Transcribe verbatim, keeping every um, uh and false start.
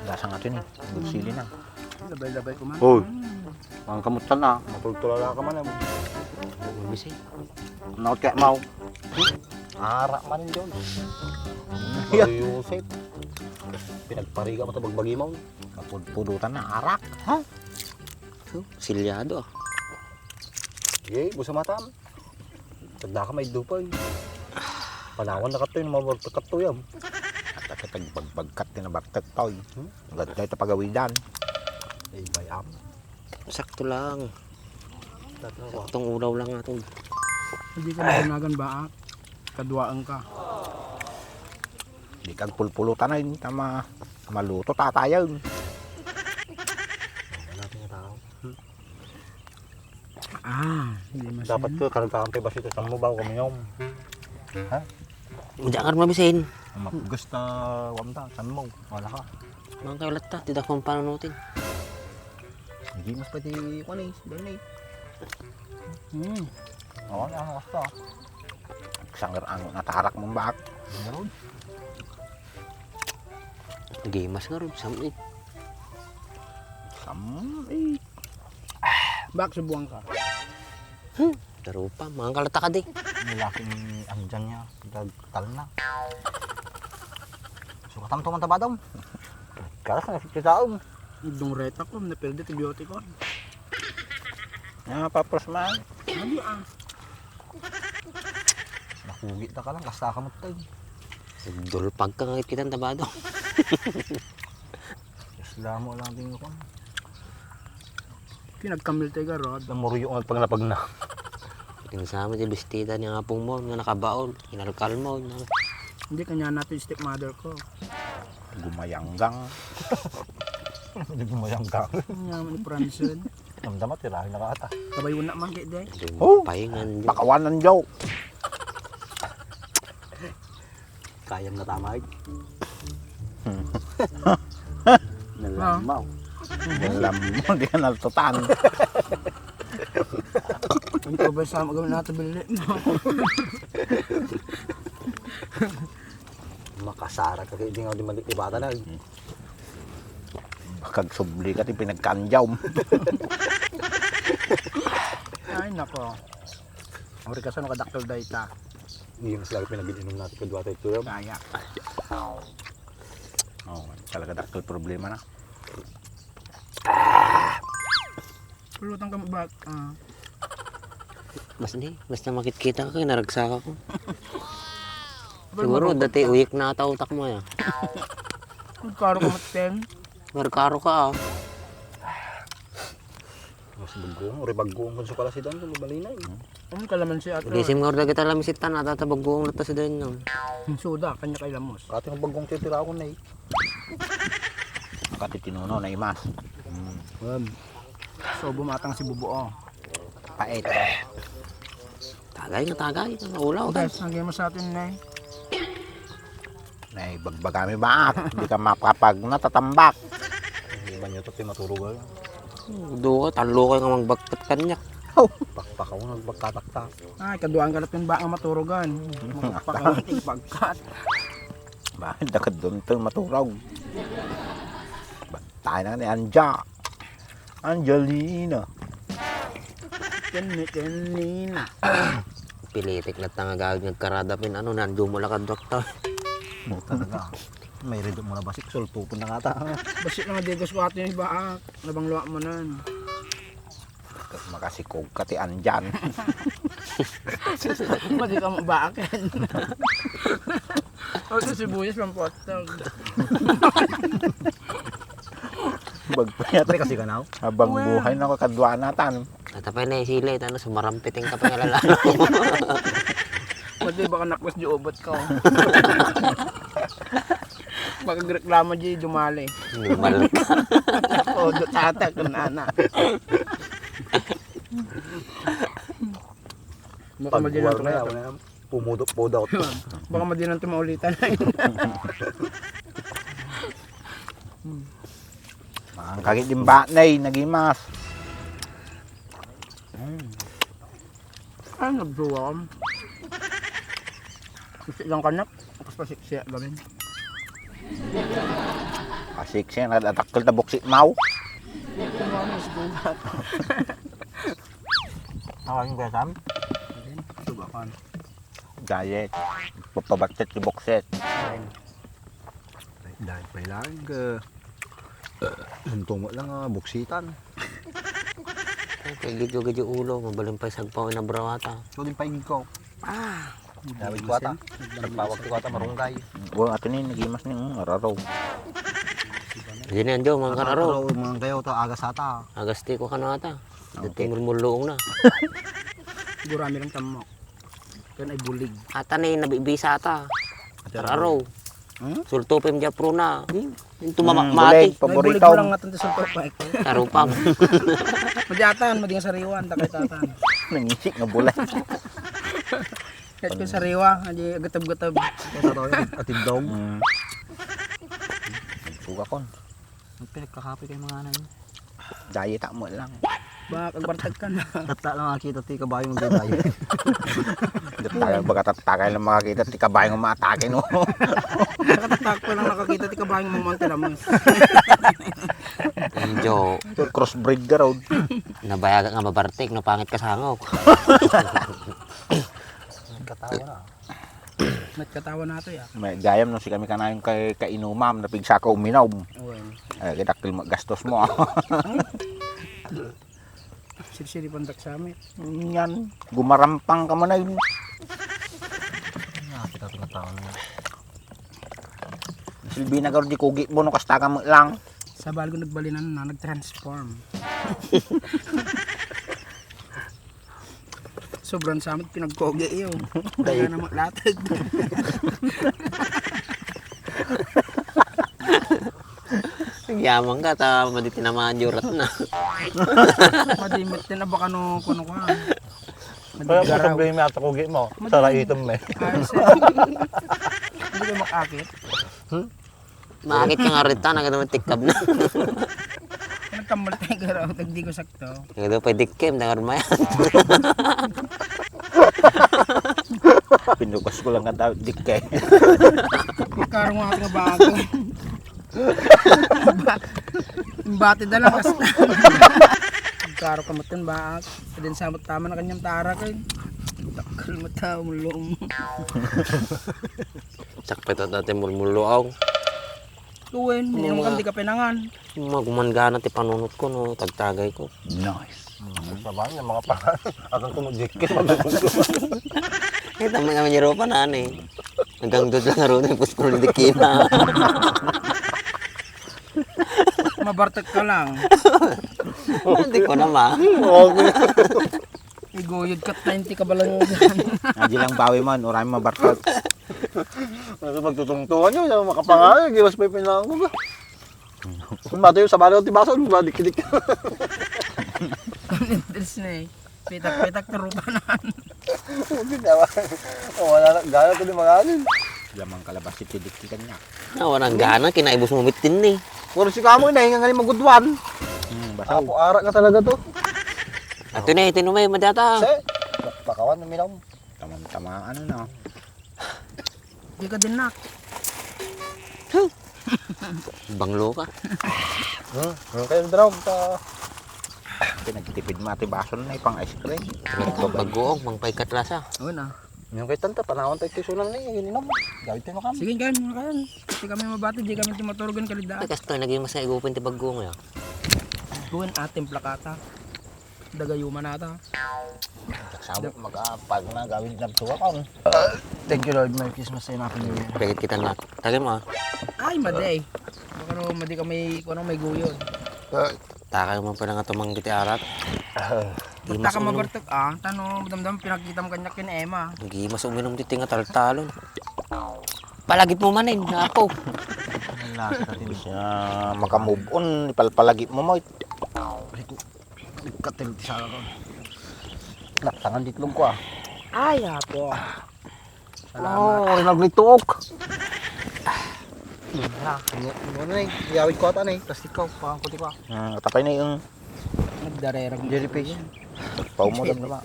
Lasa nga ito ni. Gulsili na. Labay-labay ko man. Hoy. Ang kamutan na. Matultulala ka man. Bisi. Naot kaya mau. Ara man yun. Yusip. Pinagpariga mo ito bagbagi mo. Kapudpudutan na. Arak. Ha? Silyado ah. Yay, busa matam. Tagda ka may dupay. Panawan na katoy, mabagtak katoy, am. At at nagbagbagkat, tinabagtak, toy. Hmm? Agad tayo tapagawidan. Ay, bayam. Sakto lang. Sakto lang. Saktong ulaw lang ato. Hindi ka magunagan ba? Kaduaan ka. Di kagpulpulutan ay tama maluto tatayan. Wala tayong tao. Ah, hindi masin. Dapat ko karagtakan pa basta ito, saan mo ba ako kuminom? Ha? Diyan ka mabisin. Ang mapugas na wanda, saan mo? Wala ka. Mga kalat ta, tidak kong panunutin. Hindi mas pati kuwan eh, si Bernie. Hmm. Oo, ano, basta. Sanger ang natarak mong baak. Meron. Gimas nga ron, sam-it. Sam-it. Bak, subuan ka. Hmm, darupa, mga kalata ka di. Nilaking andyan niya, dagtal na. Sukatam to, mantabadam. Kalas na, kita, um. Dung retak, um, napirdi, antibiotic, um. Ah, papros man. Ano, ah? Nakugit na ka lang, kasta ka mo tayo. Dulpag ka nga kita, tabado. Isla mo lang din ko. Pinagkamil tayo, garod. Namuriyo ang panglapag na. Pinsama ti bestida ni apong mo nga nakabaol, kinalkal mo. Na. Hindi, kanya natin stepmother ko. Gumayanggang. Hindi gumayanggang. Kanya ni Francine. Damdama, tirahin na ka ata. Kabay wala man, kaya, day. Oh! Pahingan, Joe. Pakawanan, Joe. Kayam na tamay. Nalamaw. Nalamaw, di ka naltutan. Ang tubay sa mga gawin natin, bili. Makasara ka, kaya di nga di mali-, ibata na. Bakag subli ka, ti pinagkanjam. Ay, nako. Ang rikasan, nakadakkel dayta. Hindi mas lagi pinag-inom natin, kadwa tayo, tuyo. Kaya. Oh, talaga dakkel problema na. Pulutan ka mo ba? Ah. Mas di, basta makit-kita ka, naragsak ako. Siguro, dati uyik na ata utak mo, ya. Ang karo ka, Maten. Markaro ka, ah. Mas bagong, uri bagong kung sukala si Dan, kung balina, eh. Ang kalamansi ato. Gising nga orda kita lamisitan, ata ta bagong nata si Dan, no? Suda, kanya kay lamos. Kati nga bagong titira ako na, eh. Kati tinuno na imas. Hmm. Wen. So, bumatang si Bubuo. Pait. Tagay nga tagay, nga ulaw, Guys, ang game sa atin na, eh. Nay, bagbagami ba? Di ka mapapag natatambak. Hindi man yun ito, maturugan. Duwa, talo kayo nga magbagkat kanya. Pakpak ako, nagbagkataktak. Ay, kaduaan ka na itong ba nga maturugan. Magpakaw na itong bagkat. Bakit dakad doon ito maturog? Tayo na ni Anja. Angelina. Ken-, Kenina. Pilitik na tanga gawid nga karada pin ano, nandiyo mo lakad, doktor. Talaga. May redo mo na basik, sultupon na nga ta. Basik na nga digos ko ato yung iba, ah. Nabangluwa mo na. Makasikog ka ti andyan. Pwede ka mabaakin. O, sa sibuyas, pampotog. Bagpayat. Pre, kasi ka now? Habang buhay na ko, kadwa natan. Tatapay na yung sili, tano, sumarampiting ka pa yung lalaki. Pwede baka nakwas di ubot ko. Magreklamo di dumali. Dumali ka. O, do tata, kun ana. Baka madi ng Pagbuwar na yan, pumudok-pudok. Baka madi ng tumaulitan. Ang kagit din ba, nay, nagimas. Mm. Ay, nagduwa ka. Kasi lang kanak, tapos pasiksiya gamin. Asiksi, nadadakkel ta buksi maw. Awan ko, Sam. Subakan. Diet. Papabatsit ti buksit. Diet pa lang, eh, untungo lang, ah, buksitan. Kay gidyo-gidyo ulo, mabalin pa'y sagpaw na brawata. So, din pa ko. Ah. Dawid ko ata. Nagpawag ko ata marunggay. Wa, ato ni, nagimas ni, mm, araro. Hindi na yan, Jo, mga kararo. Araro, mga kayo, ta, agas ata. Agas ti ko kano ata. Ah, okay. Dati mulmulluong na. Gurami lang tammo. Kan ay bulig. Ata ni, nabibisa ata. Ata araro. Hmm? Sultupim di apruna. Hmm? Yung tumama-, hmm, mati. Bulig, paborito. May bulig mo lang nga itong sultupim. Tarupam. Madiatan, mading sariwan, takay tatan. Nangisik nga bulig. Kahit kung sariwa, hindi agutub-gutub. Atindong. Hmm. Suga kon. Magpinagkakape kayo mga anak. Diet mo lang. Ba, agbartag ka na. Tatta lang makita ti kabayo mo, kabayo. Tayo, baga tatakay lang makakita ti kabayo mo, atake, no? Nakatatak pa lang nakakita ti kabayo mo, Monte Ramos. Enjo. Crossbreed ka raw. Nabayaga nga mabartek, no, pangit ka sangok. Nagkatawa na. Nagkatawa na to, ya. May gayam no, si kami kanayon kay kainumam, napigsa ka uminom. Uy. Eh, kay dakkel mo, gastos mo. Sirsiri pandak sa amin. Yan, gumarampang ka man ay. Ah, kita tinatawag na. Silbi na garo di kugi mo, no, kasta ka mo lang. Sa bal ko nagbalinan na, nag-transform. Sobrang samot pinagkogi iyo. Kaya na maglatag. Nagyaman ka, ta madi tinamaan di urat na. Madimit din na baka no, kuno ka. Kaya mo problema at kugi mo, sara itom eh. Ay, sir. Hindi ka makakit. Hmm? Makakit ka nga rita, nagano tikkab na. Nagkamulti ka raw, tagdi ko sakto. Nagano pa dikkem, dangar mayan. Pinukas ko lang nga daw, dikke. Karong ako nga bago. Bati da lang, basta. Karo ka mo itong baak. Din sa tama na kanyang tara kay. Takal mo tao, mulong. Sakpet at dati mulmuluaw. Kuwen, hindi naman kan di ka pinangan. Magumanggana ti panunot ko, no, tagtagay ko. Nice. Sa bahay, yung mga pangan. Akan ko mo, Jake. Kita mo naman yung ropa na, ano eh. Hanggang doon lang, Ron, yung puskol, hindi kina. Mabartek ka lang. Hindi ko naman. Okay. Iguyod ka twenty ka balangugan. Adi lang bawi man, uray mabarkot. Ano magtutungtungan nyo, yung makapangalan, giwas pa yung pinangalan ko ba? Kung matayo sa balo, ti baso, ano ba, dikidik. Ang interest na eh. Pitak-pitak na rupa na. Hindi na ba? O, wala na, gana ko di mangalan. Lamang kalabas si Pidik ti kanya. Ah, walang gana, kinaibos mo mitin ni. Puro si kamo, inahinga nga ni magudwan. Hmm, basaw. Apo, ara ka talaga to. Ato na, ito na may madata. Se, pakawan na minom. Tamang-tama, ano na. Di ka din, nak. Banglo ka. Hmm, ano kayo, drog? Pinagtipid mo, ati baso na, pang ice cream. Bagoong, pang paikat lasa. Oo na. Yung kay tanta, panahon tayo kisunan na yun, ininom. Gawin tayo makam. Sige, kayo, mga kayo. Kasi kami mabati, di kami tumaturugan kalidaan. Ay, kastoy, naging mas naigupin ti bagoong ya. Kuwan, ating plakata. Dagayuman ata. Sabot, mag-apag na, gawin na tuwa ka. Thank you, Lord. Merry Christmas and Happy New Year. Pagit kita na. Tagay mo, ah. Ay, maday. Baka no, madi ka may, kung ano, may guyon. Takay mo pala nga tumanggi ti arat. Basta ka mabartek, ah. Tano, damdam, pinakita mo kanya kin Emma. Hindi mas uminom ti tinga taltalon. Palagip mo man, eh, apo. Ang lasa ka din. Siya, makamove on, ipalpalagip mo, mo. Katil ti sala ko. Naktangan ditlog ko, ah. Ay, apo. Salamat. Oh, naglituok. Ano, ano na eh, iyawid ko ata na eh. Plastic ko, pangan ko ti ko, ah. Ah, tapay na yung nagdarerag. Jellyfish. Paumulog na ba?